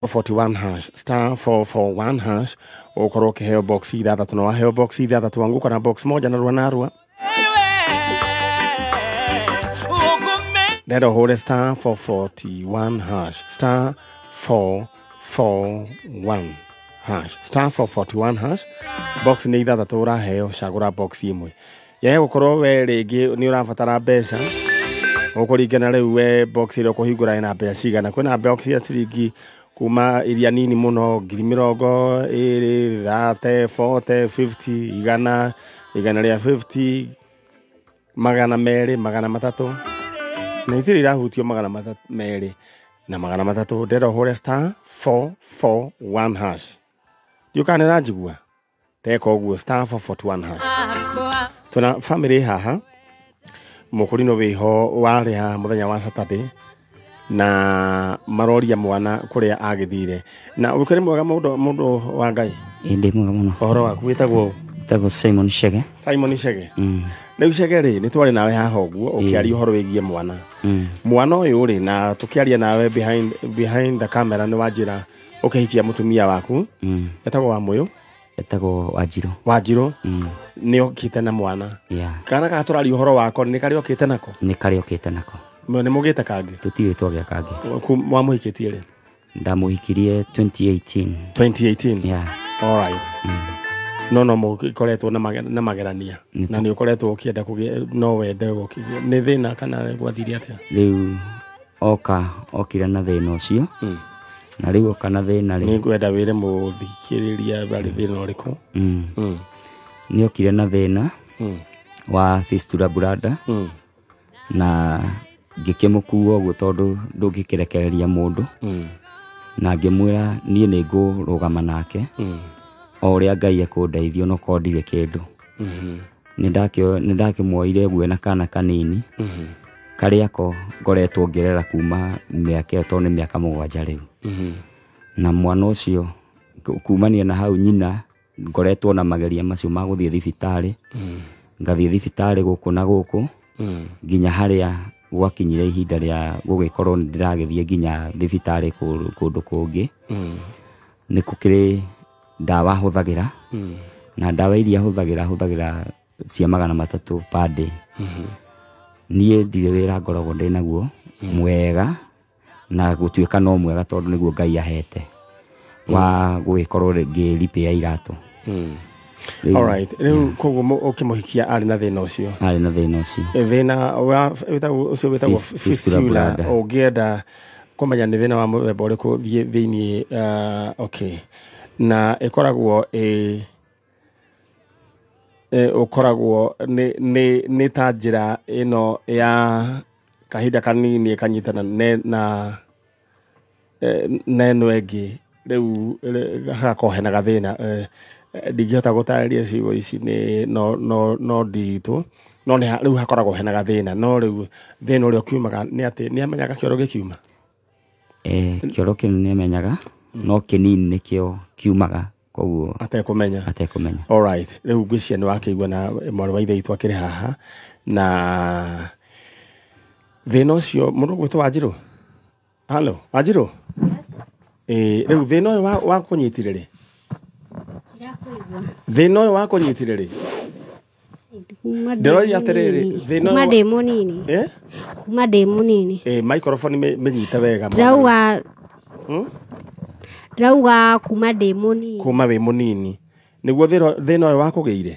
41 hash star 441 hash ukorwo ukiheo box ithathatũ na waheo box ithathatũ wanguka na box moja narua narua. Ndenda ũhũre star 441 hash star 441 hash star 441 hash. Box nĩ ithathatũ ũraheo, cagũra box ĩmwe. Yae gũkorwo we rĩngĩ nĩ ũrabatara mbeca, ũkũringana rĩu we box ĩrĩa ũkũhingũra ĩna mbeca cigana. Kwĩna box ya ciringi kuma iria nini mũno ngiri mĩrongo ĩrĩ, 30, 40, 50, igana, igana rĩa 50, 200, 300, na itirĩ irahutio 200 na 300. Ndĩrenda ũhũre star 441 hash. Ndiũ kana nĩũranjigua? Teka ũguo star 441 hash. Twĩna family haha, mũkũrinũ wĩho warĩ haha mũthenya wa Saturday na maroria mwana kũrĩa agĩthire. Na ũkĩrĩ mwega mũndũ wa Ngai? Ĩ, ndĩ mwega mũno. Ũhoro waku wĩtagwo? Wĩtagwo Simon Chege. Simon Chege. Rĩu Chege rĩ, nĩ twarĩ nawe haha ũguo ũkĩaria ũhoro wĩgiĩ mwana. Mwana ũyũ rĩ, na tũkĩaria nawe behind the camera nĩ wanjĩra ũkĩhikia mũtumia waku. Etagwo Wamũyũ? Etagwo Wanjirũ. Wanjirũ. Nĩ okĩte na mwana. Yeah. Kana gaka tũraria ũhoro wako nĩ karĩa okĩte nako? Nĩ karĩa okĩte nako. Nĩ mũgĩte kangĩ? Tũtirĩ twagĩa kangĩ. Wamũhikĩtie rĩ? Ndamũhikirie 2018. 2018? Yeah. All right. No mũkoretwo na magerania. Na nĩ ũkoretwo ũkĩenda kũgĩa, no wende gũkĩgĩa. Nĩ thĩna kana gwathire atĩa? Rĩu okire na thĩna ũcio. Na rĩu oka na thĩna rĩ. Nĩ ngwenda wĩre mũthikĩrĩria warĩ thĩna ũrĩkũ. Nĩ okire na thĩna wa fistula bladder. Na ngĩkĩmũkua ũguo tondũ ndũngĩkĩrekereria mũndũ. Na ngĩmwĩra niĩ nĩ ngũrũgama nake. O ũrĩa Ngai ekũndeithia onokorwo ndirĩ kĩndũ. Nĩ ndakĩmuoire ũguo na kana kanini. Karĩa ko ngoretwo ngĩrera kuma mĩaka ĩyo tondũ nĩ mĩaka 7 rĩu. Na mwana ũcio kumania na hau nyina ngoretwo na mageria macio ma gũthiĩ thibitarĩ. Ngathiĩ thibitarĩ gũkũ na gũkũ. Nginya harĩa gwakinyire ihinda rĩa gũgĩkorwo nĩ ndĩragĩthiĩ nginya thibitarĩ kũndũ kũngĩ. Nĩ gũkĩrĩ ndawa hũthagĩra. Na ndawa iria hũthagĩra cia 300 per day. Niĩ ndirĩ wĩra ngoragwo ndĩ naguo mwega, na gũtuĩka no mwega tondũ nĩguo Ngai ahete wa gũgĩkorwo ngĩripĩa iratũ. All right. Rĩu koguo ũkĩmũhikia arĩ na thĩna ũcio? Arĩ na thĩna ũcio. Thĩna wa ũcio wĩtagwo fistula fistula. Bladder. Ũngĩenda kũmenya nĩ thĩna wa mũthemba ũrĩkũ thiĩ thĩiniĩ, okay. Na ĩkoragwo ũkoragwo nĩ ta njĩra ĩno ya kahinda kanini ĩkanyitana na ĩno ĩngĩ rĩu hagakorwo hena gathĩna. Ndingĩhota gũtarĩria ciugo ici nĩ no nditũ, no nĩ rĩu hakoragwo hena gathĩna. No rĩu thĩna ũrĩa ũkiumaga nĩ atĩ nĩ amenyaga kĩoro gĩkiuma? Kĩoro kĩu nĩ amenyaga, no kĩnini nĩkĩo kiumaga, koguo atekũmenya. Atekũmenya. All right. Rĩu ngwĩciria nĩ wakĩigua na mwarĩ wa ithe witũ akĩrĩ haha. Na thĩna ũcio mũndũ ũgwĩtwo Wanjirũ? Hello, Wanjirũ? Rĩu thĩna ũyũ wakũnyitire rĩ? Thĩna ũyũ wakũnyitire rĩ? Ndĩroria atĩrĩrĩ, thĩna Kuma ndĩ mũnini. Kuma ndĩ mũnini. Microphone mĩnyite wega. Ndĩrauga kuma ndĩ mũnini. Kuma wĩ mũnini. Nĩguo thĩna ũyũ wakũgĩire?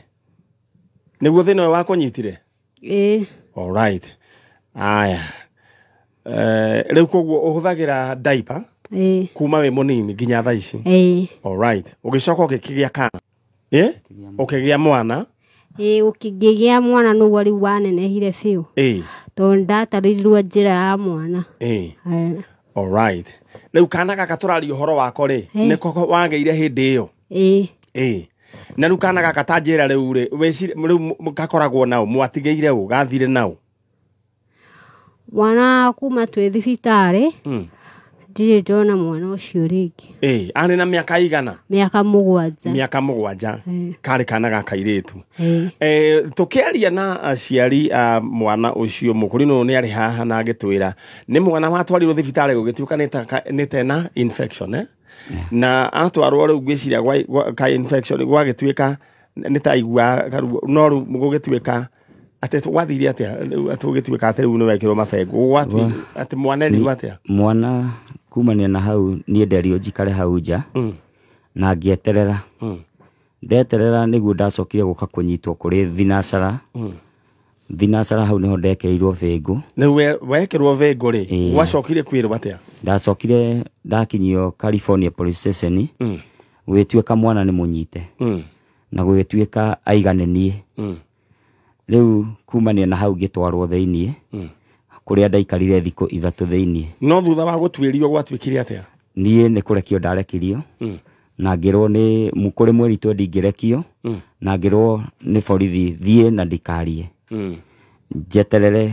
Nĩguo thĩna ũyũ wakũnyitire? Ĩĩ. All right. Aya. Rĩu koguo ũhũthagĩra diaper? Ĩĩ. Kuma wĩ mũnini nginya thaa ici? Ĩĩ. All right. Ũgĩcoka ũgĩkĩgĩa kana? Ũkĩgĩa mwana? Ĩĩ, ũkĩgĩa mwana nĩguo rĩu wanenehire biũ. Ĩĩ. Tondũ ndatarĩirwo njĩra ya mwana. Ĩĩ. All right. Rĩu kana gaka tũraria ũhoro wako rĩ, nĩko wagĩire hĩndĩ ĩyo? Ĩĩ. Ĩĩ. Na rĩu kana gaka ta njĩra rĩu rĩ, rĩu gakoragwo nao, mwatigĩire ũ, gathire nao? Mwana kuma twĩ thibitarĩ, Ndirĩ ndona mwana ũcio rĩngĩ. Arĩ na mĩaka igana? Mĩaka 7. Mĩaka 7. Karĩ kana ga kairĩtu. Tũkĩaria na aciari a mwana ũcio mũkũrinũ nĩ arĩ haha na agĩtwĩra nĩ mwana watwarirwo thibitarĩ gũgĩtuĩka nĩ tena infection, eh? Na atwarwo rĩu ngwĩciria ka infection gwagĩtuĩka nĩ ta igua no rĩu gũgĩtuĩka atĩ gwathire atĩa tũgĩtuĩka atĩ rĩu nĩ wekĩrwo mabengo atĩ mwana erirwo atĩa? Mwana kumania na hau niĩ nderirwo njikare hau nja na ngĩeterera. Ndeterera nĩguo ndacokire gũka kũnyitwo kũrĩ thinacara. Thinacara hau nĩho ndekĩrirwo bĩngũ. Nĩ wekĩrwo bĩngũ rĩ, gwacokire kwĩrwo atĩa? Ndacokire ndakinyio California Police Station, gũgĩtuĩka mwana nĩ mũnyite na gũgĩtuĩka aigane niĩ. Rĩu kumania na hau ngĩtwarwo thĩiniĩ kũrĩa ndaikarire thikũ 3 thĩiniĩ. No thutha wa gũtuĩrio gwatuĩkire atĩa? Niĩ nĩ kũrekio ndarekirio na ngĩrwo nĩ kũrĩ mweri twendi ngĩrekio na ngĩrwo nĩ borithi thiĩ na ndikarie. Njeterere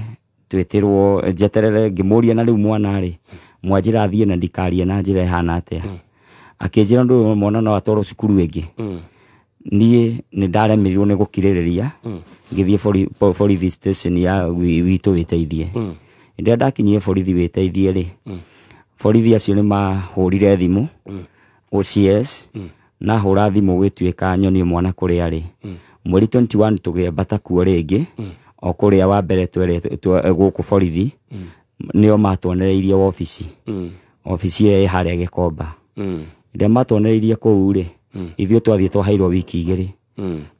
twĩtĩrwo njeterere ngĩmũria na rĩu mwana rĩ mwanjĩra thiĩ na ndikarie na njĩra ĩhana atĩa. Akĩnjĩra ndũ mwana no atwarwo cukuru ĩngĩ. Niĩ nĩ ndaremirwo nĩ gũkirĩrĩria ngĩthiĩ borithi station ya witũ wĩteithie. Rĩrĩa ndakinyire borithi wĩteithie rĩ, borithi acio nĩ mahũrire thimũ OCS na hũra thimũ gwĩtuĩka nyonie mwana kũrĩa arĩ. Mweri 21 tũgĩambata kuo rĩngĩ o kũrĩa wa mbere gũkũ borithi nĩo matuonereirie wabici. Wabici ĩrĩa ĩ harĩa Gĩkomba. Rĩrĩa matuonereirie kũu rĩ, ithuĩ twathiĩ twaheirwo wiki 2.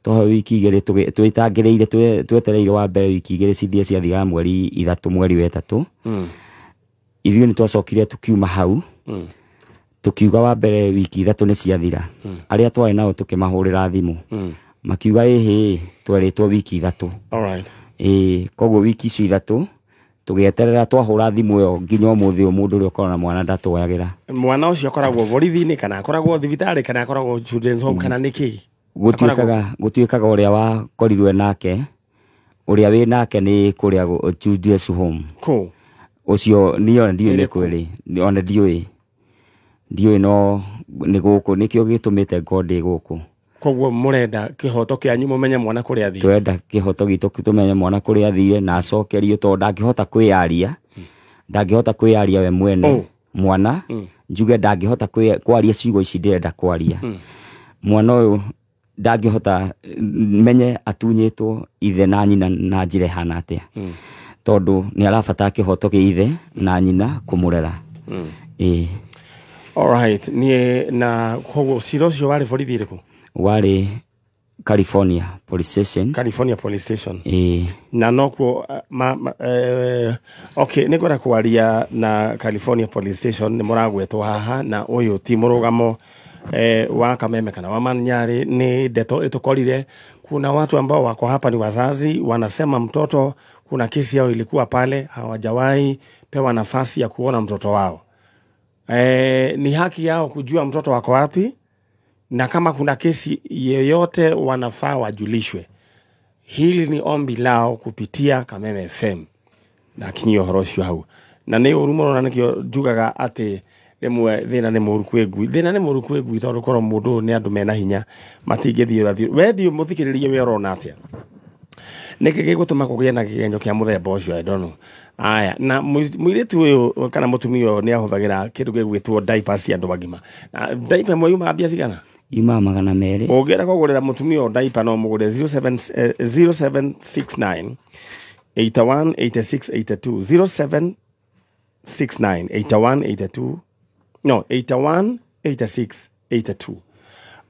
Twaheirwo wiki 2 twĩtangĩrĩire twetereire wa mbere wiki 2 cithiĩ ciathiraga mweri 3 mweri wa 3. Ithuĩ nĩ twacokire tukiuma hau tukiuga wa mbere wiki 3 nĩ ciathira. Arĩa twarĩ nao tũkĩmahũrĩra thimũ makiuga ĩhĩ twerĩtwo wiki 3. Alright. Koguo wiki icio 3 tũgĩeterera twahũra thimũ ĩyo nginya ũmũthĩ ũyũ mũndũ ũrĩa ũkoragwo na mwana ndatwoyagĩra. Mwana ũcio akoragwo borithi-inĩ kana akoragwo thibitarĩ kana akoragwo children's home kana nĩkĩ? Gũtuĩkaga ũrĩa wakorirwe nake ũrĩa wĩ nake nĩ kũrĩa children's home. Kũ? Ũcio niĩ ona ndiũĩ nĩ kwĩrĩ, ona ndiũĩ no nĩ gũkũ nĩkĩo gĩtũmĩte ngorwo ndĩ gũkũ. Koguo mũrenda kĩhoto kĩanyu mũmenye mwana kũrĩa athire? Tũrenda kĩhoto gitũ tũmenye mwana kũrĩa athire na acokerio tondũ ndangĩhota kwĩyaria. Ndangĩhota kwĩyaria we mwene mwana njuge ndangĩhota kwaria ciugo ici ndĩrenda kwaria. Mwana ũyũ ndangĩhota menye atunyĩtwo ithe na nyina na njĩra ĩhana atĩa tondũ nĩ arabatara kĩhoto kĩa ithe na nyina kũmũrera. Alright, niĩ na koguo cira ũcio warĩ borithi ĩrĩkũ? Warĩ California Police Station. California Police Station. Na nokuo okay, nĩngwenda kwaria na California Police Station nĩ mũragwetwo haha na ũyũ ti mũrũgamo wa Kameme kana wa Manyari, ni ndeto ĩtũkorire. Kuna watu ambao wako hapa ni wazazi wanasema mtoto, kuna kesi yao ilikuwa pale hawajawahi pewa nafasi ya kuona mtoto wao. Ni haki yao kujua mtoto wako wapi, na kama kuna kesi yeyote wanafaa wajulishwe. Hili ni ombi lao kupitia Kameme FM na kinyio horocio hau. Na nĩ ũru mũno na nĩkĩo njugaga atĩ rĩmwe thĩna nĩ mũru kwĩ ngui. Thĩna nĩ mũru kwĩ ngui tondũ korwo mũndũ nĩ andũ mena hinya matingĩthiĩ ũrĩa. We ndiũ mũthikĩrĩrie we ũrona atĩa? Nĩkĩ gĩgũtũma kũgĩe na kĩgenyo kĩa mũthemba ũcio? I don't know. Aya, na mũirĩtu ũyũ kana mũtumia ũyũ nĩ ahũthagĩra kĩndũ gĩgwĩtwo diaper cia andũ agima. Na diaper ĩmwe yumaga mbia cigana? Yumaga 200. Ũngĩenda kũgũrĩra mũtumia ũyũ diaper no mũgũre 0769 81 86 82 0769 81 82 no 81 86 82.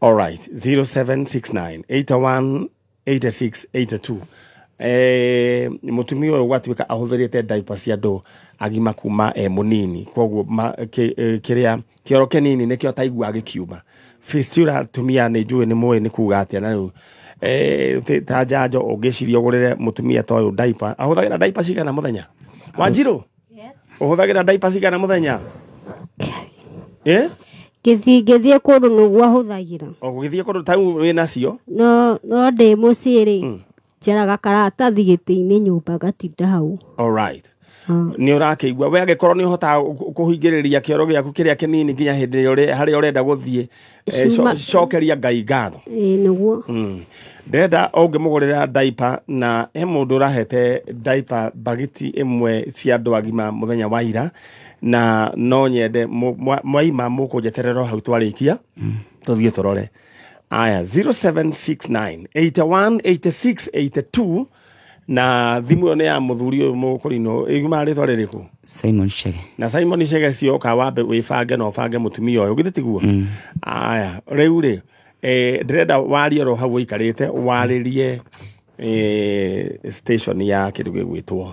All right, 0769 81 86 82. Mũtumia ũyũ gwatuĩka ahũthĩrĩte diaper cia andũ agima kuma mũnini, koguo kĩrĩa kĩoro kĩnini nĩkĩo ataigua gĩkiuma. Fistula tumia nĩ njũĩ nĩ mũĩ nĩ kuga atĩa na rĩu ta njanjo ũngĩciria ũgũrĩre mũtumia ta ũyũ diaper. Ahũthagĩra diaper cigana mũthenya? Wanjirũ? Yes. Ũhũthagĩra diaper cigana mũthenya? Ngĩthiĩ kũndũ nĩguo ahũthagĩra. Ũgĩthiĩ kũndũ ta wĩ nacio? No ndĩ mũciĩ rĩ, njaraga karatathi gĩtĩ-inĩ nyũmba gatinda hau. All right. Nĩ ũrakĩigua we angĩkorwo nĩ ũhotaga kũhingĩrĩria kĩoro gĩaku kĩrĩa kĩnini nginya hĩndĩ ĩrĩa harĩa ũrenda gũthiĩ, cokeria Ngai ngatho. Ĩĩ nĩguo. Ndĩrenda ũngĩmũgũrĩra diaper, na he mũndũ ũrahete diaper bagiti ĩmwe cia andũ agima mũthenya wa ira, na no nyende mwaima mũkũnjeterera hau twarĩkia tũthiĩ tũrore. Aya, 0769 81 86 82, na thimũ ĩyo nĩ ya mũthuri ũyũ mũkũrinũ. Ĩgima rĩtwa rĩrĩkũ? Simon Chege. Na Simon Chege cioka wambe wĩbange na ũbange mũtumia ũyũ, githĩ tiguo? Aya, rĩu rĩ, ndĩrenda warie oro hau ũikarĩte, warĩrie station ya kĩndũ gĩgwĩtwo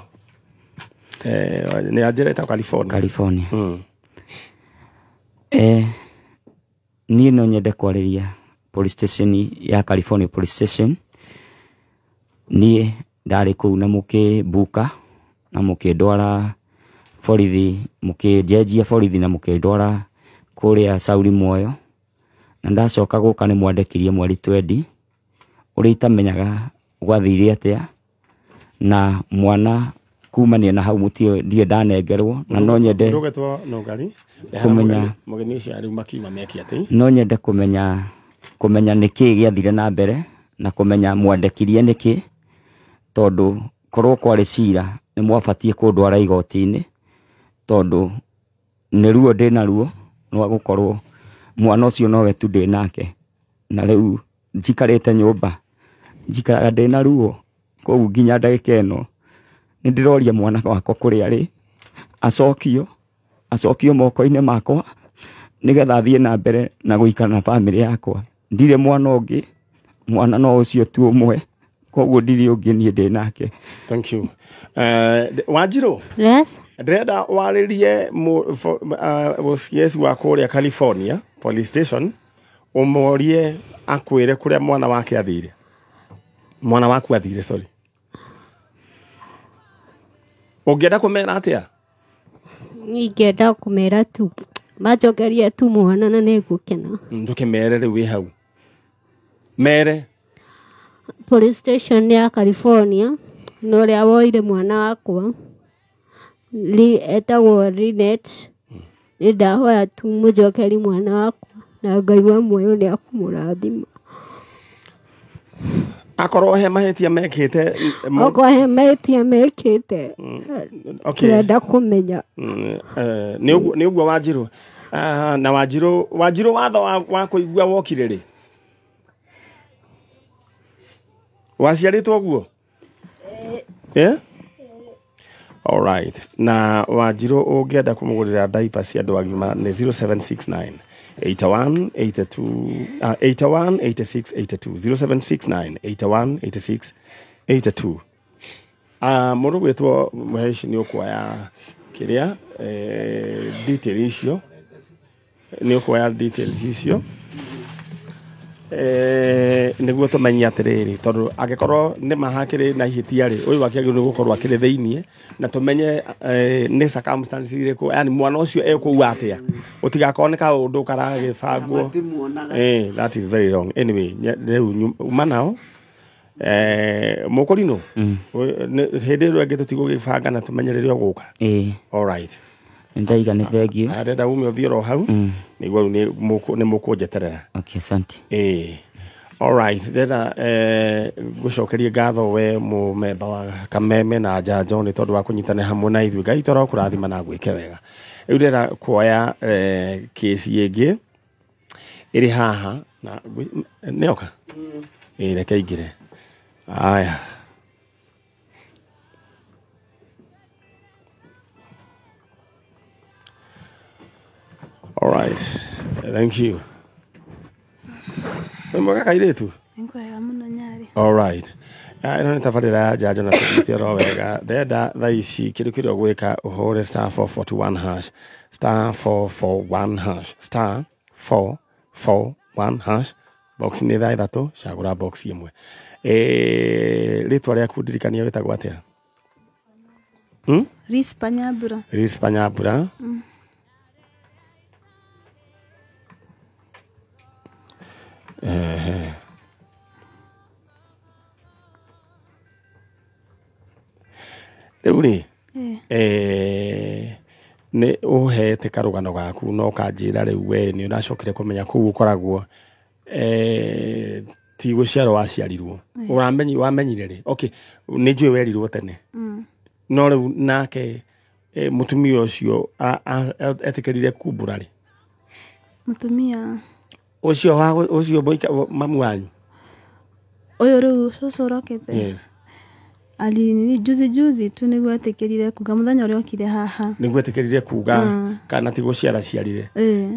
nĩ anjĩra ĩtagwo California. California. Niĩ no nyende kwarĩria police station ya California police station. Niĩ ndarĩ kũu na mũkĩmbuka na mũkĩndwara borithi, mũkĩnjenjia borithi na mũkĩndwara kũrĩa Sauli Muoyo, na ndacoka gũka nĩ mwandekirie mweri 20 ũrĩa itamenyaga gwathire atĩa, na mwana kumania na hau mũtio ndirĩ ndanengerwo, na no nyende Ndũgetwo Nũngari kũmenya mũgeni ũcio arĩ makiuma meki atĩ no nyende kũmenya nĩkĩ gĩathire na mbere na kũmenya mwandekirie nĩkĩ, tondũ korwo kwarĩ cira nĩ mwabatiĩ kũndwara igoti-inĩ, tondũ nĩ ruo ndĩna ruo rwa gũkorwo mwana ũcio nowe tu ndĩ nake, na rĩu njikarĩte nyũmba njikaraga ndĩna ruo, koguo nginya ndagĩka ĩno nĩ ndĩroria mwana wakwa kũrĩa arĩ acokio moko-inĩ makwa nĩgetha thiĩ na mbere na gũikara na bamĩrĩ yakwa. Ndirĩ mwana ũngĩ, mwana no ũcio tu ũmwe, koguo ndirĩ ũngĩ niĩ ndĩ nake. Thank you. Wanjirũ. Yes. Ndĩrenda warĩrie OCS wa kũrĩa California police station, ũmorie akwĩre kũrĩa mwana wake athire. Mwana waku athire, sorry. Ũngĩenda kũmera atĩa? Ingĩenda kũmera tu manjokerie tu mwana na nĩngũkena. Ndũkĩmere rĩu wĩ hau. Mere. Police station ya California na ũrĩa woire mwana wakwa etagwo Linet, nĩ ndahoya tu mũnjokeri mwana wakwa na Ngai wa muoyo nĩ akũmũrathima. Akorwo he mahĩtia mekĩte, okorwo he mahĩtia mekĩte, tũrenda kũmenya. Nĩ ũguo Wanjirũ. Na Wanjirũ watho wa kũigua wokire rĩ? Waciarĩtwo ũguo? Yeah? All right. Na Wanjirũ ũngĩenda kũmũgũrĩra diaper cia andũ agima nĩ 0769 81 82 81 86 82 0769 81 86 82. Mũndũ gwĩtwo Mũheci nĩ ũkuoya kĩrĩa detail icio, nĩ ũkuoya details icio nĩguo tũmenye atĩrĩrĩ, tondũ angĩkorwo nĩ mahakĩrĩ na ihĩtia rĩ, ũyũ akĩagĩrĩirwo nĩ gũkorwo akĩrĩ thĩiniĩ, na tũmenye nĩ circumstances irĩkũ, yani mwana ũcio ekũu atĩa, gũtigakorwo nĩ kaũndũ karagĩbangwo. That is very wrong. Anyway, rĩu uma nao mũkũrinũ hĩndĩ ĩrĩa ĩngĩ tũtigũgĩbanga na tũmenye rĩrĩa ũgũka. All right. Ndaiga nĩ thengio. Ndĩrenda ume ũthiĩ oro hau nĩguo rĩu nĩ mũkũnjeterera. Okay, asante. All right, ndĩrenda ngũcokerie ngatho we mũmemba wa Kameme na Njanjo nĩ tondũ wa kũnyitanĩra hamwe na ithuĩ. Ngai toro kũrathima na gwĩke wega. Rĩu ndĩrenda kuoya kesi ĩngĩ ĩrĩ haha na nĩoka? Reke ingĩre. Aya. All right. Thank you. Mwega kairĩtu? Nĩngwega mũno Nyarĩ. All right. Ĩno nĩ tabarĩra ya Njanjo na tũnyite oro wega. Ndĩrenda thaa ici kĩndũ kĩrĩa ũgwĩka ũhũre star 441 hash, star 441 hash, star 441 hash. Box nĩ thaa ithatũ, cagũra box ĩmwe. Rĩtwa rĩaku ndirikania wĩtagwo atĩa? Rispa Nyambura. Rispa Nyambura. Rĩu rĩ, Nĩ ũhete karũgano gaku no kanjĩra rĩu we nĩ ũracokire kũmenya kũu ũkoragwo ti gũciarwo waciarirwo. Ũramenyi wamenyire rĩ? Okay, nĩ njũĩ werirwo tene. No rĩu nake mũtumia ũcio etĩkĩrire kumbũra rĩ? Mũtumia ũcio ũcio mamu wanyu ũyũ rĩu cũcũ ũrokĩte. Yes. Ali juzi juzi tu nĩguo etĩkĩrire kuga mũthenya ũrĩa okire haha. Nĩguo etĩkĩrire kuga kana ti gũciara ciarire.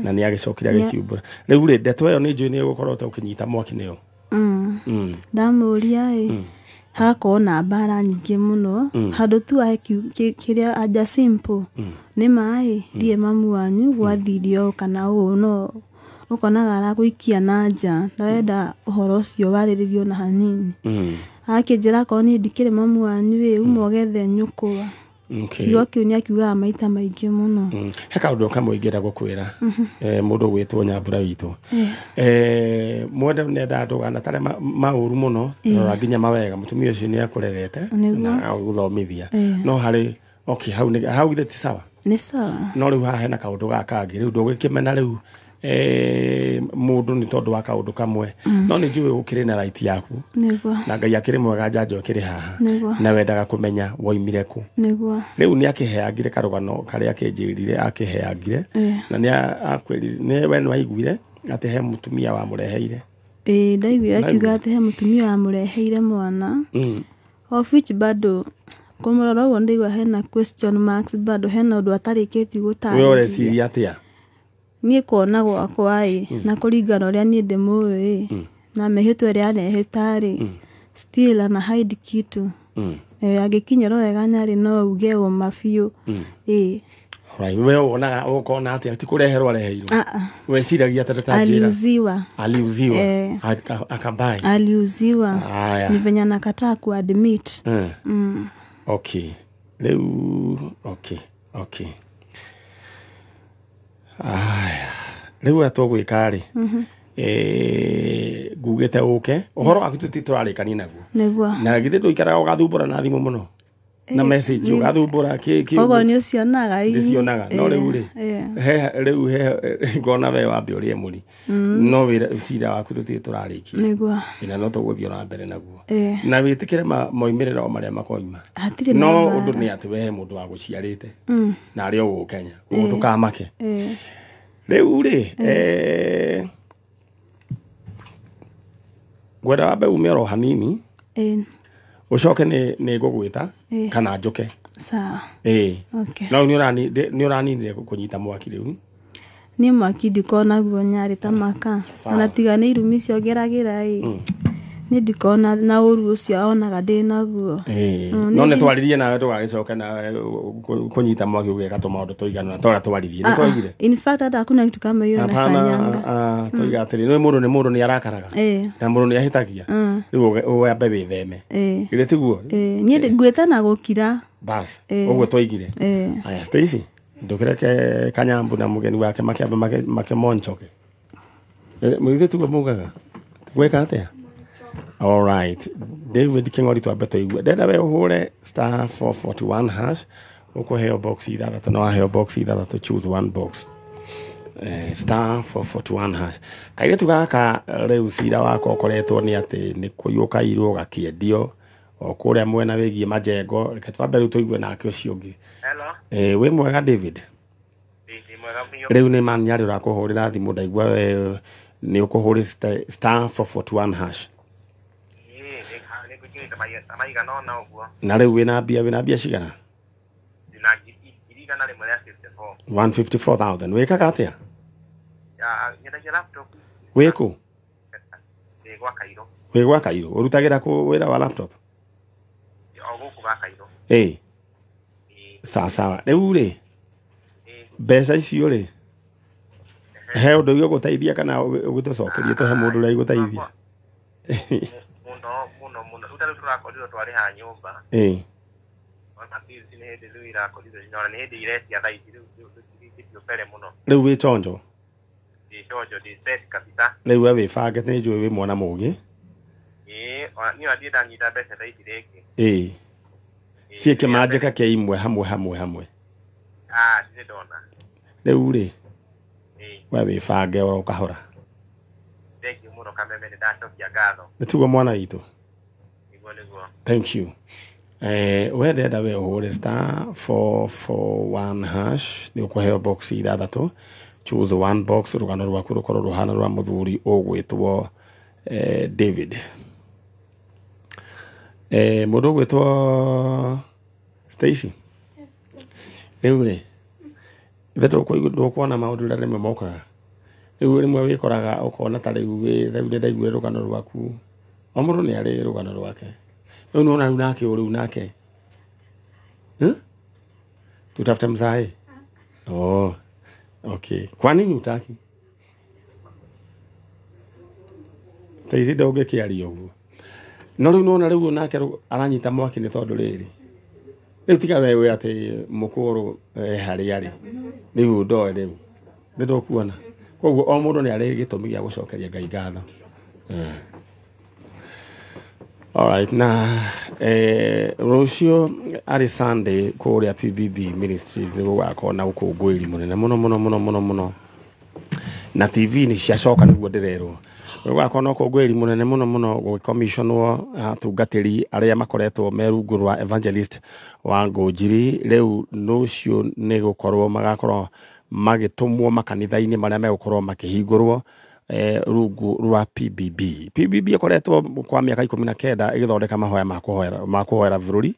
Na nĩ agĩcokire agĩkiumbũra. Rĩu rĩ ndeto ĩyo nĩ njũĩ nĩ ũgũkorwo ũkĩnyita mwaki nĩyo. Ndamũria ĩ hagakorwo na mbara nyingĩ mũno handũ tu ahe kĩrĩa anja simple nĩ maĩ ndiĩ mamu wanyu gwathire ũũ kana ũũ no ũkonaga aragũikia na nja ndarenda ũhoro ũcio warĩrĩrio na hanini. Akĩnjĩra akorwo niĩ ndikĩrĩ mamu wanyu ĩ uma ũgethe nyũkwa. Kiugo kĩu nĩ akiugaga maita maingĩ mũno. He kaũndũ kamwe ingĩenda gũkwĩra mũndũ ũgwĩtwo Nyambura witũ. Mwende nenda ndũgana tarĩ maũru mũno rora nginya mawega mũtumia ũcio nĩ akũrerete na agũthomithia. No harĩ okay hau nĩ hau githĩ ti sawa? Nĩ sawa. No rĩu haha hena kaũndũ gaka kangĩ rĩu ndũgĩkĩmena rĩu mũndũ nĩ tondũ wa kaũndũ kamwe. No nĩ njũĩ ũkĩrĩ na right yaku. Na Ngai akĩrĩ mwega njanjo ĩkĩrĩ haha. Na wendaga kũmenya woimire kũ. Rĩu nĩ akĩheangire karũgano karĩa akĩnjĩrire akĩheangire. Na nĩ akwĩrire nĩ we nĩ waiguire atĩ he mũtumia wamũreheire. Ndaiguire akiuga atĩ he mũtumia wamũreheire mwana. Of which bado kũmũrora ũguo ndaigua hena question marks bado hena ũndũ atarĩkĩtie gũtarĩria. We ũreciria atĩa? Niĩ kuona gwakwa ĩ na kũringana ũrĩa niĩ ndĩmũĩ ĩ na mĩhĩtwa ĩrĩa anehĩta rĩ still ana hide kitu. Angĩkinyĩrwo wega Nyarĩ no uge ũma biũ. Alright, we wonaga ũkona atĩa ti kũreherwo areheirwo? Weciragia atĩa ta njĩra? Aliuziwa. Aliuziwa. Akabai. Aliuziwa. Ni venye anakataa kuadmit. Okay. Rĩu okay, okay. Aya, rĩu ũrĩa tũgwĩka rĩ ngugĩte ũke ũhoro waku tũtirarĩkania naguo. Nĩguo. Na githĩ ndũikaraga ũgathumbũra na thimũ mũno na message ũgathumbũra kĩ Koguo nĩ ũcionaga ĩ. Ndĩcionaga no rĩu rĩ he rĩu he ngona we wambe ũrĩe mũri no wĩra cira waku tũtirĩ tũrarĩkia. Nĩguo. Ĩna no tũgũthiĩ na mbere naguo. Na wĩtĩkĩre moimĩrĩro o marĩa makoima. Hatirĩ na no mbara. Ũndũ nĩ atĩ we he mũndũ wagũciarĩte na arĩ o gũkũ Kenya ũguo ndũkamake. Rĩu rĩ ngwenda wambe ume oro hanini ũcoke nĩ ngũgwĩta kana njũke. Sawa. Okay. No nĩ ũraninire kũnyita mwaki rĩu? Niĩ mwaki ndikona guo Nyarĩ ta maka. Ona tiga nĩ irumi icio ngeragĩra ĩ niĩ ndikona na ũru ũcio onaga ndĩ naguo. No nĩ twaririe nawe tũgagĩcoka nawe kũnyita mwaki ũgeka tũmaũndũ tũigana na torĩa twaririe. Nĩ twaigire? In fact hata hakuna kitu kama hiyo nafanyanga. Toiga atĩrĩ nĩ mũndũ nĩ mũndũ nĩ arakaraga. Na mũndũ nĩ ahĩtagia. Rĩu wambe wĩtheme. Githĩ tiguo? Niĩ ngwĩta na gũkira. Bas, ũguo twaigire. Aya Stacy, ndũkĩreke Kanyambu na mũgeni wake makĩambe makĩmonchoke. Mũgithĩ tiguo mugaga? Gwĩka atĩa? All right. David King'ori twambe tũigue. Ndenda we ũhũre star 441 hash ũkũheo box ithathatũ na waheo box ithathatũ choose one box. Star 441 hash. Kairĩtu gaka rĩu cira wakwa ũkoretwo nĩ atĩ nĩ kũiywo kairwo gakĩendio o kũrĩa mwena wĩgiĩ majengo. Reke twambe rĩu tũigue nake ũcio ũngĩ. Hello. Wĩ mwega David? Nĩ mwega biũ. Rĩu nĩ man Nyarĩ ũrakũhũrĩra thimũ ndaigua we nĩ ũkũhũrĩ star 441 hash. Na rĩu wĩna mbia cigana? 154,000. Wĩkaga atĩa? Wĩkũ? Wĩ gwa Kairũ. Ũrutagĩra kũ wĩra wa laptop? Sawa sawa. Rĩu rĩ mbeca icio rĩ he ũndũ igũgũteithia kana ũgũtũcokerie tũhe mũndũ ũrĩa igũteithia? Mũno mũno rĩu ta rĩu tũrakorirwo twarĩha nyũmba. Ona bills nĩ hĩndĩ rĩu irakorirwo ona nĩ hĩndĩ iretia thaa ici rĩu tũtirĩkĩtio mbere mũno. Rĩu wĩ chonjo? Ndĩ chonjo, ndĩ set kabisa. Rĩu we wĩbange nĩ njũĩ wĩ mwana mũgĩ. Niĩ ona ndirĩ ndanyita mbeca thaa ici rĩngĩ. Ciĩ kĩmanjĩka kĩa imwe hamwe hamwe hamwe. Ah, ndirĩ ndona. Rĩu rĩ, Ĩĩ. we wĩbange oro kahora. Thank you mũno Kameme, nĩ ndacokia ngatho. Nĩ tiguo mwana witũ? Nĩguo nĩguo. Thank you. We ndĩrenda we ũhũre star 441 hash nĩ ũkũheo box ithathatũ. Choose one box, rũgano rwaku rũkorwo rũhana rwa mũthuri ũgwĩtwo David. Mũndũ ũgwĩtwo Stacy. Rĩu rĩ, ithe ndũkuona maũndũ rĩrĩa rĩmwe mokaga. Rĩu rĩmwe wĩkoraga ũkona ta rĩu rĩu nĩ ndaiguire rũgano rwaku. O mũndũ nĩ arĩ rũgano rwake. Rĩu nĩwona rĩu nake ũyũ rĩu nake. Tutafute mzae? Oh, okay. Kwa nini hutaki? Stacy ndũngĩkĩaria ũguo. No rĩu nĩwona rĩu nake aranyita mwaki nĩ tondũ rĩrĩ. Rĩu tiga we wĩ atĩ mũkũrũ harĩa arĩ. Rĩu ndoĩ rĩu. Nĩ ndũkuona. Koguo o mũndũ nĩ arĩ gĩtũmi gĩa gũcokeria Ngai ngatho. Alright, na rũciũ arĩ Sunday kũrĩa PBB Ministries nĩ gũgakorwo na ũkũngũĩri mũnene mũno mũno mũno mũno mũno. Na TV nĩ ciacoka nĩguo ndĩrerwo. Gũgakorwo na ũkũngũĩri mũnene mũno mũno gũgĩcommissionwo atungatĩri arĩa makoretwo me rungu rwa evangelist wa Ngũnjiri. Rĩu rũciũ nĩ gũkorwo magakorwo magĩtũmwo makanitha-inĩ marĩa megũkorwo makĩhingũrwo rungu rwa PBB. PBB ĩkoretwo kwa mĩaka 19 ĩgĩthondeka mahoya ma kũhoera bũrũri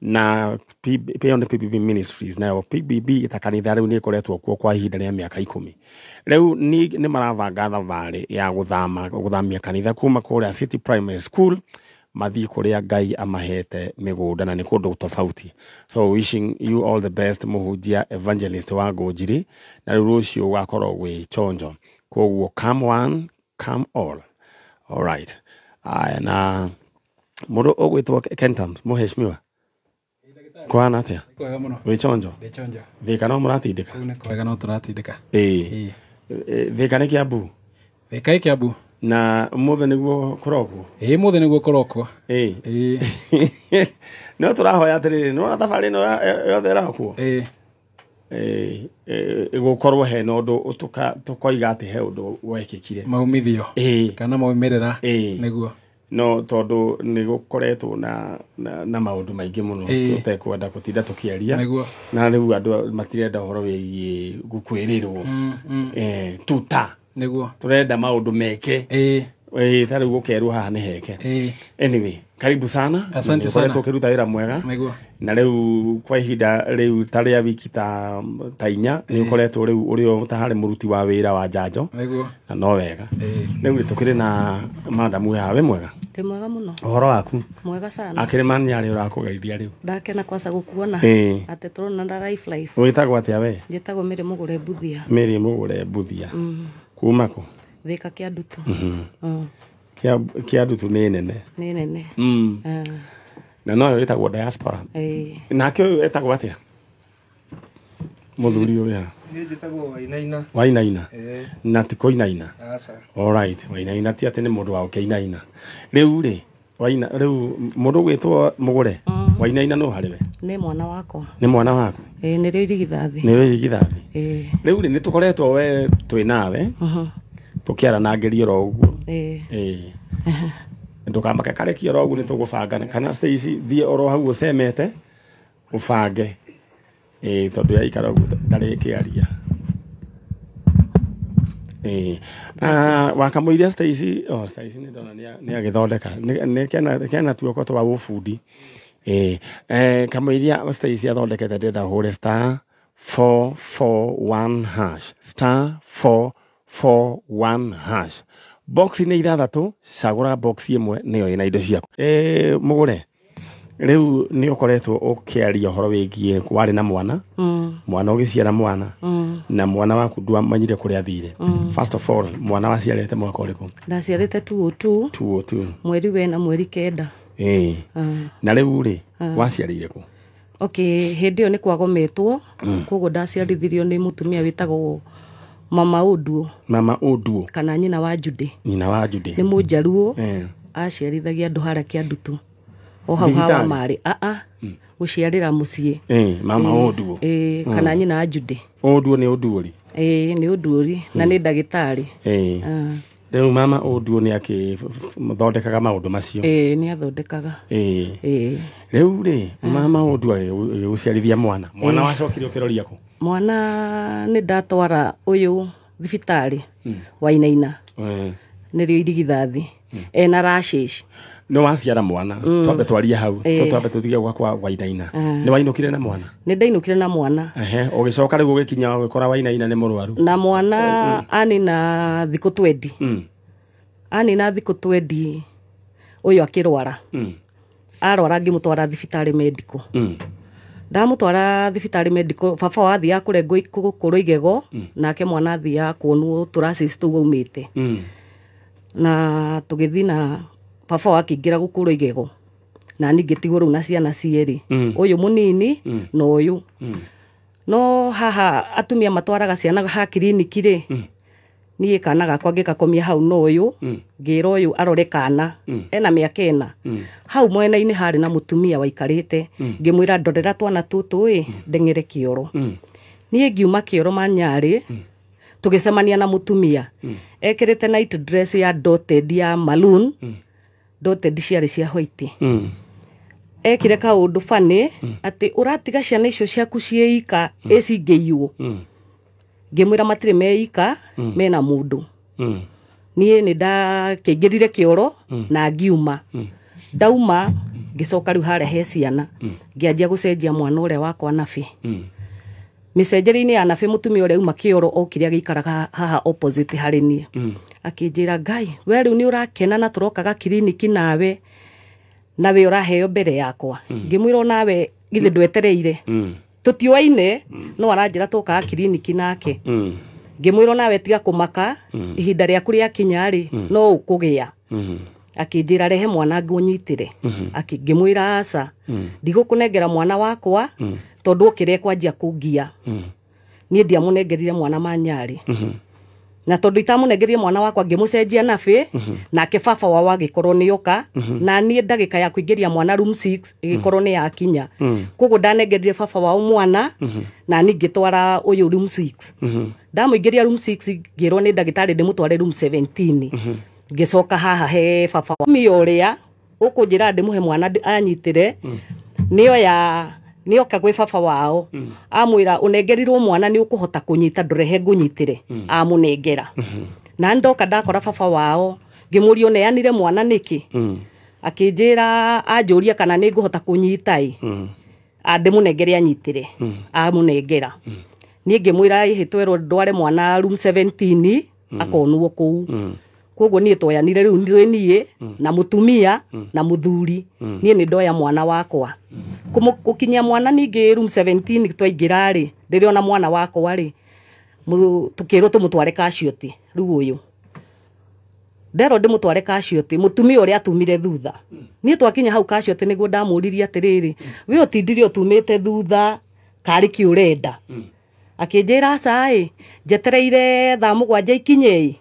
na ĩyo nĩ PBB Ministries. Nayo PBB ta kanitha rĩu nĩ ĩkoretwo kuo kwa ihinda rĩa mĩaka 10. Rĩu nĩ marabanga thabarĩ ya gũthamia kanitha kuma kũrĩa City Primary School mathiĩ kũrĩa Ngai amahete mĩgũnda na nĩ kũndũ tofauti. So wishing you all the best mũhunjia evangelist wa Ngũnjiri, na rĩu rũciũ ũgakorwo gwĩ chonjo. Koguo come one, come all. All right. Aya, na mũndũ ũgwĩtwo Kentams, mũheshimiwa. Kũhana atĩa? Kwega mũno. Wĩ chonjo? Ndĩ chonjo. Thĩka no mũratindĩka? Kũu nĩ kwega no tũratindĩka. Ĩĩ. Thĩka nĩ Kĩambu? Thĩka ĩ Kĩambu. Na ũmũthĩ nĩguo kũrokwo? Ĩĩ, ũmũthĩ nĩguo kũrokwo. Ĩĩ. Ĩĩ. No tũrahoya atĩrĩrĩ, nĩwona thabarĩ ĩno yothe ĩrokwo? Ĩĩ. Gũkorwo hena ũndũ tũkoiga atĩ he ũndũ wekĩkire. Maumithio. Ĩĩ. Kana maumĩrĩra. Ĩĩ. Nĩguo. No tondũ nĩ gũkoretwo na maũndũ maingĩ mũno tũtekwenda gũtinda tũkĩaria. Nĩguo. Na rĩu andũ matirenda ũhoro wĩgiĩ gũkwĩrĩrwo. Tuta. Nĩguo. Tũrenda maũndũ meke. Ĩĩ. Ta rĩu gũkerwo haha nĩ heke. Ĩĩ. Anyway, karibu sana. Asante sana. Ũkoretwo ũkĩruta wĩra mwega. Nĩguo. Na rĩu kwa ihinda rĩu ta rĩa wiki ta inya nĩ ũkoretwo rĩu ũrĩ o ta harĩ mũruti wa wĩra wa njanjo. Nĩguo. Na no wega. Rĩu tũkĩrĩ na madamu haha, wĩ mwega? Ndĩ mwega mũno. Ũhoro waku? Mwega sana. Akĩrĩ mani arĩ ũrakũgeithia rĩu. Ndakena kwaca gũkuona. Atĩ tũrona na life life. Wĩtagwo atĩa we? Njĩtagwo Mary Mũgũre Mbuthia. Mary Mũgũre Mbuthia. Kuma kũ? Thĩka Kĩandutu. Kĩandutu nĩ nene. Nĩ nene. Na noyo ĩtagwo diaspora. Nake ũyũ etagwo atĩa? Mũthuri ũyũ haha. Niĩ njĩtagwo Wainaina. Wainaina. Na ti kũinaina. Aca. All right, Wainaina ti atĩ nĩ mũndũ wa gũkĩinaina. Rĩu rĩ, Waina rĩu mũndũ ũgwĩtwo Mũgũre, Wainaina nũ harĩ we? Nĩ mwana wakwa. Nĩ mwana waku? Ĩĩ, nĩrĩo irigithathi. Nĩrĩo irigithathi. Ĩĩ. Rĩu rĩ, nĩ tũkoretwo we twĩ nawe. Tũkĩaranangĩria oro ũguo. Ĩĩ. Ndũkamake karekie oro ũguo nĩ tũgũbanga. Kana Stacy thiĩ oro hau ũcemete ũbange. Tondũ yaikara ũguo ndarĩkĩaria. Wakamũiria Stacy, oh Stacy nĩ ndona nĩ agĩthondeka. Nĩ kena tuoko twa ũbundi. Kamũiria Stacy athondekete ndĩrenda hũre star 441 hash. Star 441 hash. Box nĩ ithathatũ, cagũra box ĩmwe nĩyo ĩna indo ciaku. Mũgũre. Rĩu nĩ ũkoretwo ũkĩaria ũhoro wĩgiĩ warĩ na mwana. Mwana ũgĩciara mwana. Na mwana waku ndwamanyire kũrĩa athire. First of all, mwana waciarĩte mwaka ũrĩkũ? Ndaciarĩte 202. 202. Mweri wena mweri 9. Na rĩu rĩ, waciarĩire kũ? Okay, hĩndĩ ĩyo nĩ kwagometwo. Koguo ndaciarithirio nĩ mũtumia wĩtagwo Mama Oduo. Mama Oduo. Kana nyina wa Jude. Nyina wa Jude. Nĩ mũnjaruo. Aciarithagia andũ harĩa Kĩandutu. O hau hawa marĩ. Gũciarĩra mũciĩ. Mama Oduo. Kana nyina Jude. Oduo nĩ Oduori. Nĩ Oduori na nĩ ndagĩtarĩ. Rĩu mama Oduo nĩ akĩthondekaga maũndũ macio. Nĩ athondekaga. Rĩu rĩ mama Oduo agĩgũciarithia mwana. Mwana wacokire ũkĩroria kũ? Mwana nĩ ndatwara ũyũ thibitarĩ Wainaina. Nĩrĩo irigithathi. Ena rashes. No waciara mwana twambe twarie hau twambe tũtige gwakwa Wainaina. Nĩ wainũkire na mwana? Nĩ ndainũkire na mwana. Ũgĩcoka rĩu ũgĩkinya ũgĩkora Wainaina nĩ mũrwaru. Na mwana anina thikũ 20. Anina thikũ 20 ũyũ akĩrwara. Arwara ngĩmũtwara thibitarĩ medical. Ndamũtwara thibitarĩ medical baba wathiaga kũrengwo gũkũrwo igego nake mwana athiaga kuonwo tũracis tũu aumĩte. Na tũgĩthiĩ na baba wakĩingĩra gũkũrwo igego na niĩ ngĩtigwo rĩu na ciana cierĩ, ũyũ mũnini na ũyũ. No haha atumia matwaraga ciana ha kiriniki rĩ, niĩ kana gakwa ngĩgakomia hau na ũyũ, ngĩra ũyũ arore kana ena mĩaka 4. Hau mwena-inĩ harĩ na mũtumia waikarĩte, ngĩmwĩra ndorera twana tũtũ ĩ ndeng'ere kĩoro. Niĩ ngiuma kĩoro Manyarĩ, tũgĩcemania na mũtumia ekĩrĩte night dress ya dotted ya maroon, dotted ciarĩ cia white. Ekire kaũndũ funny atĩ ũratiga ciana icio ciaku ciĩika ĩcingĩiywo. Ngĩmwĩra matirĩ meika, mena mũndũ. Niĩ nĩ ndakĩingĩrire kĩoro na ngiuma. Ndauma ngĩcoka rĩu harĩa he ciana, ngĩanjia gũcenjia mwana ũrĩa wakwa nabĩ. Mĩcenjerie-inĩ ya nabĩ mũtumia ũrĩa auma kĩoro okire agĩikaraga haha opposite harĩ niĩ. Akĩnjĩra Ngai, we rĩu nĩ ũrakena na tũrokaga kiriniki nawe na we ũraheo mbere yakwa. Ngĩmwĩra onawe githĩ ndwetereire. Tũtiũaine no aranjĩra tũkaga kiriniki nake. Ngĩmwĩra onawe tiga kũmaka, ihinda rĩaku rĩakinya rĩ no ũkũgĩa. Akĩnjĩra rehe mwana ngũnyitĩre. Ngĩmwĩra aca, ndigũkũnengera mwana wakwa tondũ okĩre kwanjia kũngia. Niĩ ndiamũnengerire mwana Manyarĩ. Na tondũ itamũnengerire mwana wakwa ngĩmũcenjia nabĩ, nake baba wao agĩkorwo nĩoka, na niĩ ndagĩka ya kũingĩria mwana room 6 ĩgĩkorwo nĩ yakinya. Koguo ndanengerire baba wao mwana, na niĩ ngĩtwara ũyũ room 6. Ndamũingĩria room 6 ngĩrwo nĩ ndagĩtarĩ ndĩmũtware room 17. Ngĩcoka haha he baba wao. Mia ũrĩa ũkũnjĩra ndĩmũhe mwana anyitĩre, nĩoya nĩoka gwĩ baba wao, amwĩra ũnengerirwo mwana nĩ ũkũhota kũnyita ndũrehe ngũnyitĩre, amũnengera. Na ndoka ndakora baba wao ngĩmũria ũneanire mwana nĩkĩ, akĩnjĩra anjũria kana nĩ ngũhota kũnyita ĩ, ndĩmũnengere anyitĩre, amũnengera. Niĩ ngĩmwĩra ĩhĩ twerwo ndware mwana room 17 akonwo kũu. Koguo niĩ twoyanire rĩu nĩ niĩ na mũtumia na mũthuri, niĩ nĩ ndoya mwana wakwa. Gũkinyia mwana ningĩ room 17 twaingĩra rĩ, ndĩrĩona mwana wakwa rĩ, tũkĩrwo tũmũtware casualty rĩu ũyũ. Nderwo ndĩmũtware casualty, mũtumia ũrĩa atumire thutha. Niĩ twakinya hau casualty nĩguo ndamũririe atĩrĩrĩ, we ũtindire ũtumĩte thutha karĩ kĩ ũrenda? Akĩnjĩra aca ĩ, njetereire thaa 7 ikinye ĩ,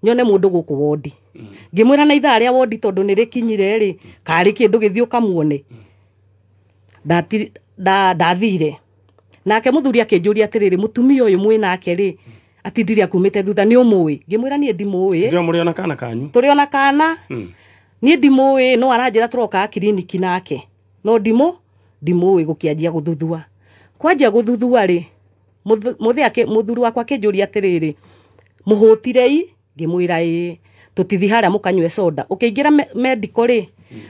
nyone mũndũ gũkũ wondi. Ngĩmwĩra na ithaa rĩa wondi tondũ nĩ rĩkinyire rĩ, karĩ kĩndũ gĩthiĩ ũkamuone. Ndathire. Nake mũthuri akĩnjũria atĩrĩrĩ, mũtumia ũyũ mwĩ nake rĩ, atindire akumĩte thutha nĩ ũmũĩ? Ngĩmwĩra niĩ ndimũĩ. Ndio mũrĩ ona kana kanyu? Tũrĩ ona kana. Niĩ ndimũĩ, no aranjĩra tũrokaga kiriniki nake. No ndimũĩ gũkĩanjia gũthuthua. Kwanjia gũthuthua rĩ, mũthuri wakwa akĩnjũria atĩrĩrĩ, mũhũtirei? Ngĩmwĩra ĩĩ. Tũtithi harĩa mũkanyue soda. Ũkĩingĩra medical rĩ,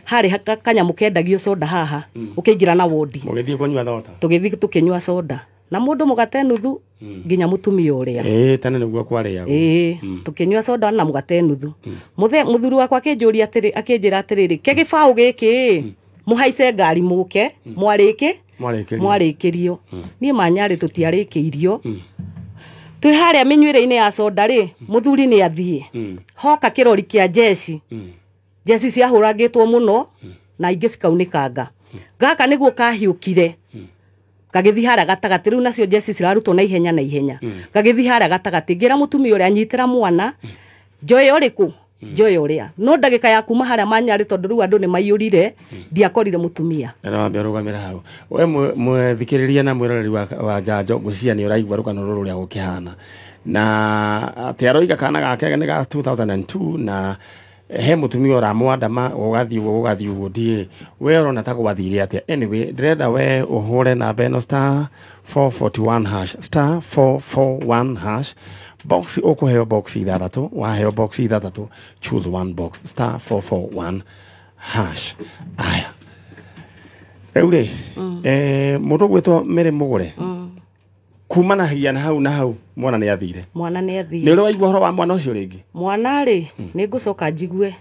harĩ kanyamũ kendagio soda haha, ũkĩingĩra na wondi. Mũgĩthiĩ kũnyua thota? Tũgĩthiĩ tũkĩnyua soda. Na mũndũ mũgate nuthu nginya mũtumia ũrĩa. Tene nĩguo kwarĩagwo. Tũkĩnyua soda na mũgate nuthu. Mũthuri wakwa akĩnjũria atĩrĩ, akĩnjĩra atĩrĩrĩ, ke gĩbaũ gĩkĩ mũhaice ngari mũke, mwarĩkĩrio. Niĩ Manyarĩ tũtiarĩkĩirio. Twĩ harĩa mĩnyuĩre-inĩ ya soda rĩ, mũthuri nĩ athiĩ. Hoka kĩrori kĩa jeshi. Jeshi ciahũrangĩtwo mũno na ingĩ cikaunĩkanga. Gaka nĩguo kahiũkire. Gagĩthiĩ harĩa gatagatĩ, rĩu nacio jeshi cirarutwo na ihenya na ihenya. Gagĩthiĩ harĩa gatagatĩ, ngĩra mũtumia ũrĩa anyitĩra mwana, njoe ũrĩkũ? Njoe ũrĩa no ndagĩka ya kuma harĩa manyarĩ tondũ rĩu andũ nĩ maiyũrire ndiakorire mũtumia. Na wambe ũrũgamĩra hau we mwethikĩrĩria na mwĩroreri wa Njanjo ngwĩciria nĩ ũraigua rũgano rũrũ rũrĩa gũkĩhana na atĩ aroiga kana gake nĩ ga 2002 na he mũtumia ũramwandama gũgathiĩ ũguo gũgathiĩ ũguo ndiĩ we ũrona ta gwathire atĩa. Anyway, ndĩrenda we ũhũre namba ĩno star 441 hash star 441 hash box ũkũheo box ithathatũ waheo box ithathatũ choose one box star 441 hash. Aya rĩu rĩ mũndũ ũgwĩtwo Mary Mũgũre kuma na hiya na hau na hau mwana nĩ athire. Mwana nĩ athire. Nĩ ũrĩ waigua ũhoro wa mwana ũcio rĩngĩ? Mwana rĩ nĩ ngũcoka njigue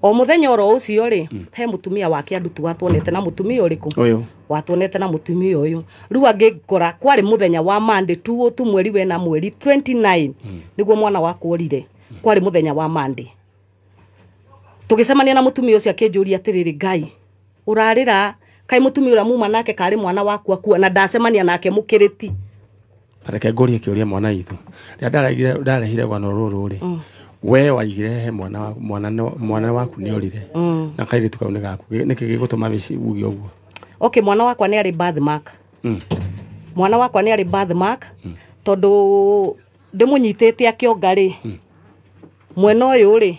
o mũthenya oro ũcio rĩ he mũtumia wake andutu watuonete na mũtumia ũrĩkũ ũyũ watuonete na mũtumia ũyũ rĩu angĩngora kwarĩ mũthenya wa Monday tu mweri wena mweri 29 nĩguo mwana wakwa orire kwarĩ mũthenya wa Monday tũgĩcemania na mũtumia ũcio akĩnjũria atĩrĩrĩ Ngai ũrarĩra kaĩ mũtumia ũrĩa muma nake karĩ mwana waku akua na ndacemania nake mũkĩrĩti. Tareke ngũrie kĩũria mwana witũ rĩrĩa ndarehire rwano rũrũ rĩ we waigire he mwana waku nĩ orire na kairĩtu kau nĩ gaku nĩkĩ gĩgũtũma uge ũguo? Okay, mwana wakwa nĩ arĩ birthmark. Mwana wakwa nĩ arĩ birthmark tondũ ndĩmũnyitĩte akĩonga rĩ mwena ũyũ rĩ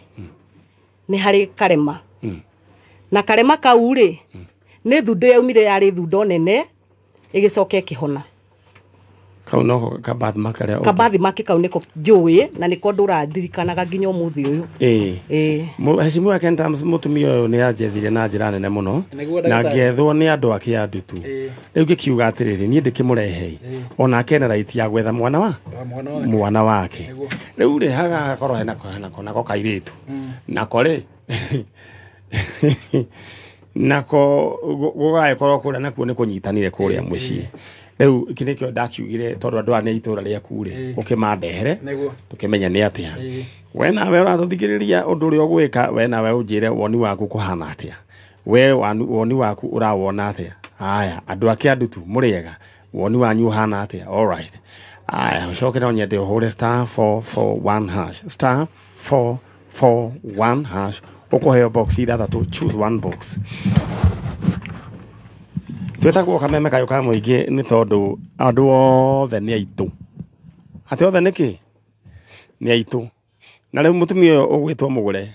nĩ harĩ karema na karema kau rĩ nĩ thundo yaumire yarĩ thundo nene ĩgĩcoka ĩkĩhona. Kau no ka birthmark karĩa ka birthmark kau nĩko njũĩ na nĩko ndũrandirikanaga nginya ũmũthĩ ũyũ. Heshimiwa Ken Tams mũtumia ũyũ nĩ anjethire na njĩra nene mũno na ngethwo nĩ andũ ake a ndutu rĩu ngĩkiuga atĩrĩrĩ niĩ ndĩkĩmũrehei onake ena right ya gwetha mwana wake rĩu rĩ hagakorwo hena nako kairĩtu nako rĩ nako gũgagĩkorwo kũrĩa nakuo nĩ kũnyitanire kũrĩa mũciĩ rĩu iki nĩkĩo ndakiugire tondũ andũ aya nĩ itũra rĩaku rĩ ũkĩmandehere tũkĩmenya nĩ atĩa. We nawe ũratũthikĩrĩria ũndũ ũrĩa ũgwĩka we nawe ũnjĩre woni waku kũhana atĩa we woni waku ũrawona atĩa. Aya andũ ake andutu mũrĩega woni wanyu ũhana atĩa? Alright, aya ũcoke no nyende ũhũre star 441 hash star 441 hash ũkũheo box ithathatũ choose one box. Twetagwo kameme kayũ ka mũingĩ nĩ tondũ andũ othe nĩ aitũ atĩ othe nĩkĩ nĩ aitũ na rĩu mũtumia ũyũ ũgwĩtwo Mũgũre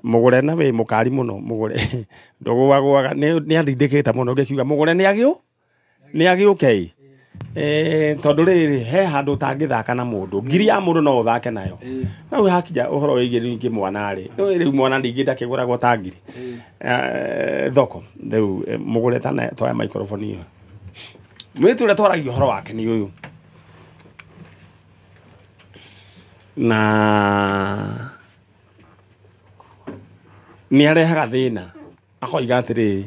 Mũgũre na wĩ mũkari mũno Mũgũre ndũgũagũaga nĩ andindĩkĩte mũno ngĩkiuga Mũgũre nĩ agĩũke tondũ rĩrĩ he handũ ũtangĩthaka na mũndũ ngiri ya mũndũ no ũthake nayo na rĩu hakinya ũhoro wĩgiĩ ningĩ mwana rĩ rĩu mwana ningĩ ndakĩgũragwo ta ngiri thoko rĩu Mũgũre toya microphone ĩyo mwĩrĩtu ũrĩa twaragia ũhoro wake nĩ ũyũ na nĩ arehaga thĩna akoiga atĩrĩrĩ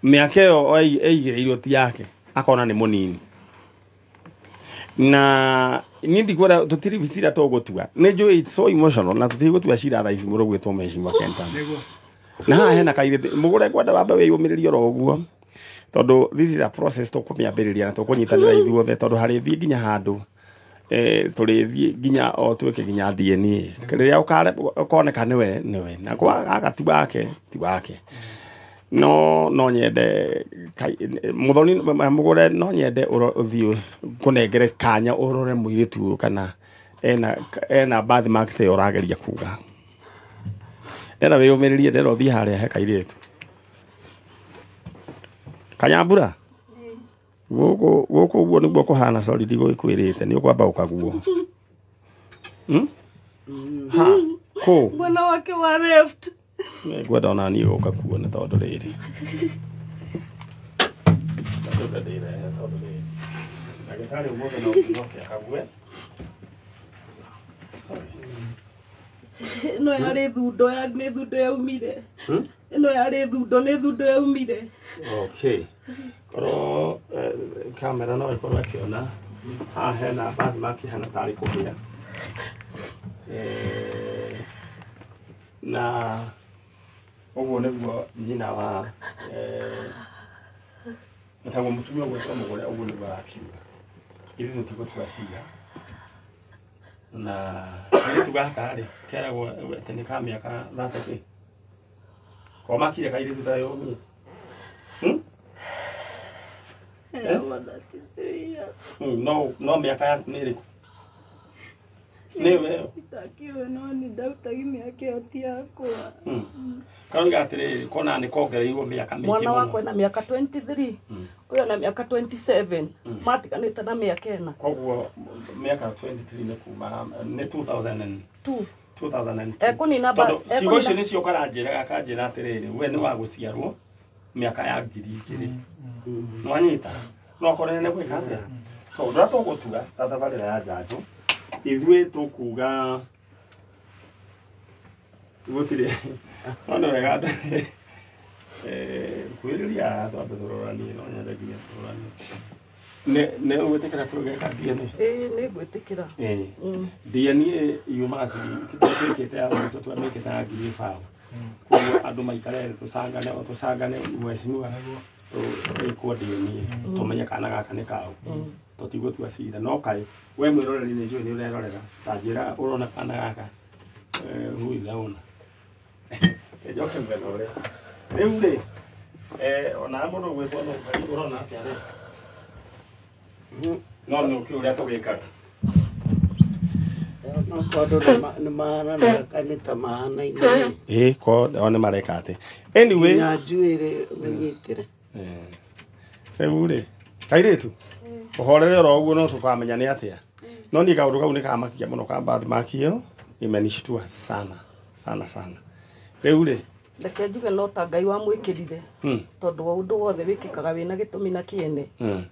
mĩaka ĩyo ĩigĩrĩirwo ti yake akona nĩ mũnini na niĩ ndikwenda tũtirĩ cira tũgũtua nĩ njũĩ it's so emotional na tũtirĩ cira thaa ici mũndũ ũgwĩtwo Mheshimiwa Ken Tams na haha hena kairĩtu Mũgũre ngwenda wambe wĩyũmĩrĩrie oro ũguo tondũ this is a process tũkũmĩambĩrĩria na tũkũnyitanĩra ithuothe tondũ harĩthiĩ nginya handũ tũrĩthiĩ nginya o twĩke nginya DNA rĩrĩa ũkoneka nĩwe nĩwe na gaka ti wake ti wake no nyende Muthoni Mũgũre no nyende ũthiĩ kũnengere kanya ũrore mũirĩtu ũyũ kana ena birthmark ta ĩyo ũrageria kuga ndĩrenda wĩyũmĩrĩrie ndĩrenda ũthiĩ harĩa he kairĩtu Kanyambura gũkũ ũguo nĩguo kũhana sorry ndigũkwĩrĩte nĩ ũkwamba ũkaguo ha kũ mwana wake wa left ngwenda ona niĩ gũka kuo nĩ tondũ rĩrĩ ndagĩtarĩ ũmũthĩ no oke akague ĩno yarĩ thundo nĩ thundo yaumire ĩno yarĩ thundo nĩ thundo yaumire. Okay korwo kamera no ĩkorwo ĩkĩona haha hena birthmark ihana tarĩ kũhĩa na ũguo nĩguo nyina wa etagwo mũtumia ũgwĩtwo Mũgũre ũguo nĩguo arakiuga ithuĩ tũtigũtua cira Na kairĩtu gaka rĩ keragwo atĩ nĩ ka mĩaka 30 komakire kairĩtu ta yũmie. No no mĩaka yaku nĩ ĩrĩkũ? Nĩ we Itakiwe no nĩ ndautagi mĩaka ĩyo ti yakwa. Karoiga atĩrĩrĩ kona nĩ kongereirwo mĩaka mĩingĩ. Mwana wakwa ena mĩaka 23, ũyũ na mĩaka 27, matiganĩte na mĩaka 4. Koguo mĩaka 23 nĩ kuma nĩ 2002. 2002. Ekũnina ba ciugo icio nĩcio karanjĩra akanjĩra atĩrĩrĩ we nĩ wa gũciarwo mĩaka ya 2000. Nĩwanyita? No akorwo nĩ gwĩka atĩa? So ũrĩa tũgũtua ta tabarĩra ya njanjo ithuĩ tũkuga gũtirĩ no nĩ wega andũ kwĩrĩria twambe tũroranie no nyende nginya tũroranie. Nĩ ũgwĩtĩkĩra tũgeka DNA? Ĩĩ nĩ ngwĩtĩkĩra. DNA yumaga ciringi twĩkĩte ya mũico twamĩkĩte ya 2000. Koguo andũ maikare tũcangane o tũcangane mheshimiwa twĩkwo DNA tũmenye kana gaka nĩ kaũ. Tũtigũtua cira no kaĩ we mwĩroreri nĩ njũĩ nĩ ũrerorera ta njĩra ũrona kana gaka who is the owner. Njoke mwena ũrĩa rĩu rĩ ona mũndũ ũgwĩtwo no Ngai ũrona atĩa rĩ no nĩ ũkĩ ũrĩa tũgĩkaga no tondũ nĩ mahananaga nĩ ta mahanaine. Ĩĩ ko o nĩ mareka atĩ anyway nginya njuĩrĩ ũmĩnyitĩre. Rĩu rĩ kairĩtu ũhorere oro ũguo no tũkamenya nĩ atĩa. No niĩ kaũndũ kau nĩ kamakia mũno ka birthmark ĩyo imenishtua sana sana sana. Rĩu rĩ reke njuge no ta Ngai wamwĩkĩrire tondũ wa ũndũ wothe wĩkĩkaga wĩna gĩtũmi na kĩene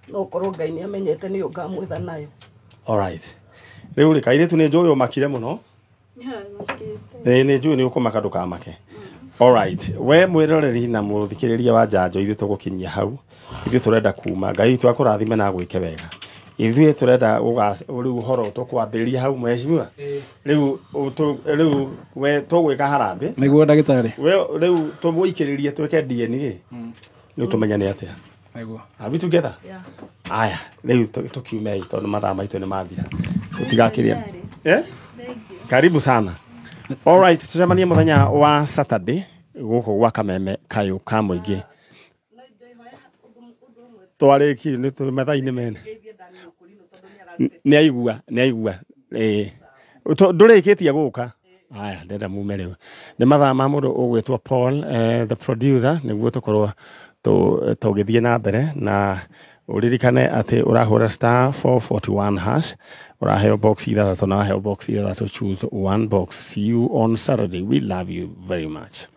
no ũkorwo Ngai nĩ amenyete nĩyo ngamwetha nayo. Alright. Rĩu rĩ kairĩtu nĩ njũĩ ũmakire mũno. Nĩ njũĩ nĩ ũkũmaka ndũkamake. Alright. We mwĩroreri na mũthikĩrĩria wa njanjo ithuĩ tũgũkinyia hau. Ithuĩ tũrenda kuma Ngai witũ akũrathime na agwĩke wega. Ithuĩ tũrenda rĩu ũhoro tũkwambĩrĩria hau mheshimiwa. Rĩu rĩu we tũgwĩka harambĩ nĩguo ndagĩtarĩ. We rĩu tũmũikĩrĩrie twĩke DNA rĩu tũmenye nĩ atĩa. Nĩguo. Are we together? Yeah. Aya rĩu tũkiumei tondũ mathaa maitũ nĩ mathira. Tũtigakĩria. Karibu sana. Alright, tũcemanie mũthenya wa Saturday gũkũ gwa Kameme Kayũ ka mũingĩ. Twarĩki nĩ mathaa-inĩ mene. Nĩ aigua, nĩ aigua. Ndũrĩkĩtie gũka. Aya, ndenda mume rĩu. Nĩ mathaa ma mũndũ ũgwĩtwo Paul, the producer, nĩguo tũkorwo tũgĩthiĩ na mbere na ũririkane atĩ ũrahũra star 441 hash ũraheo box ithathatũ na waheo box ithathatũ choose one box. See you on Saturday. We love you very much.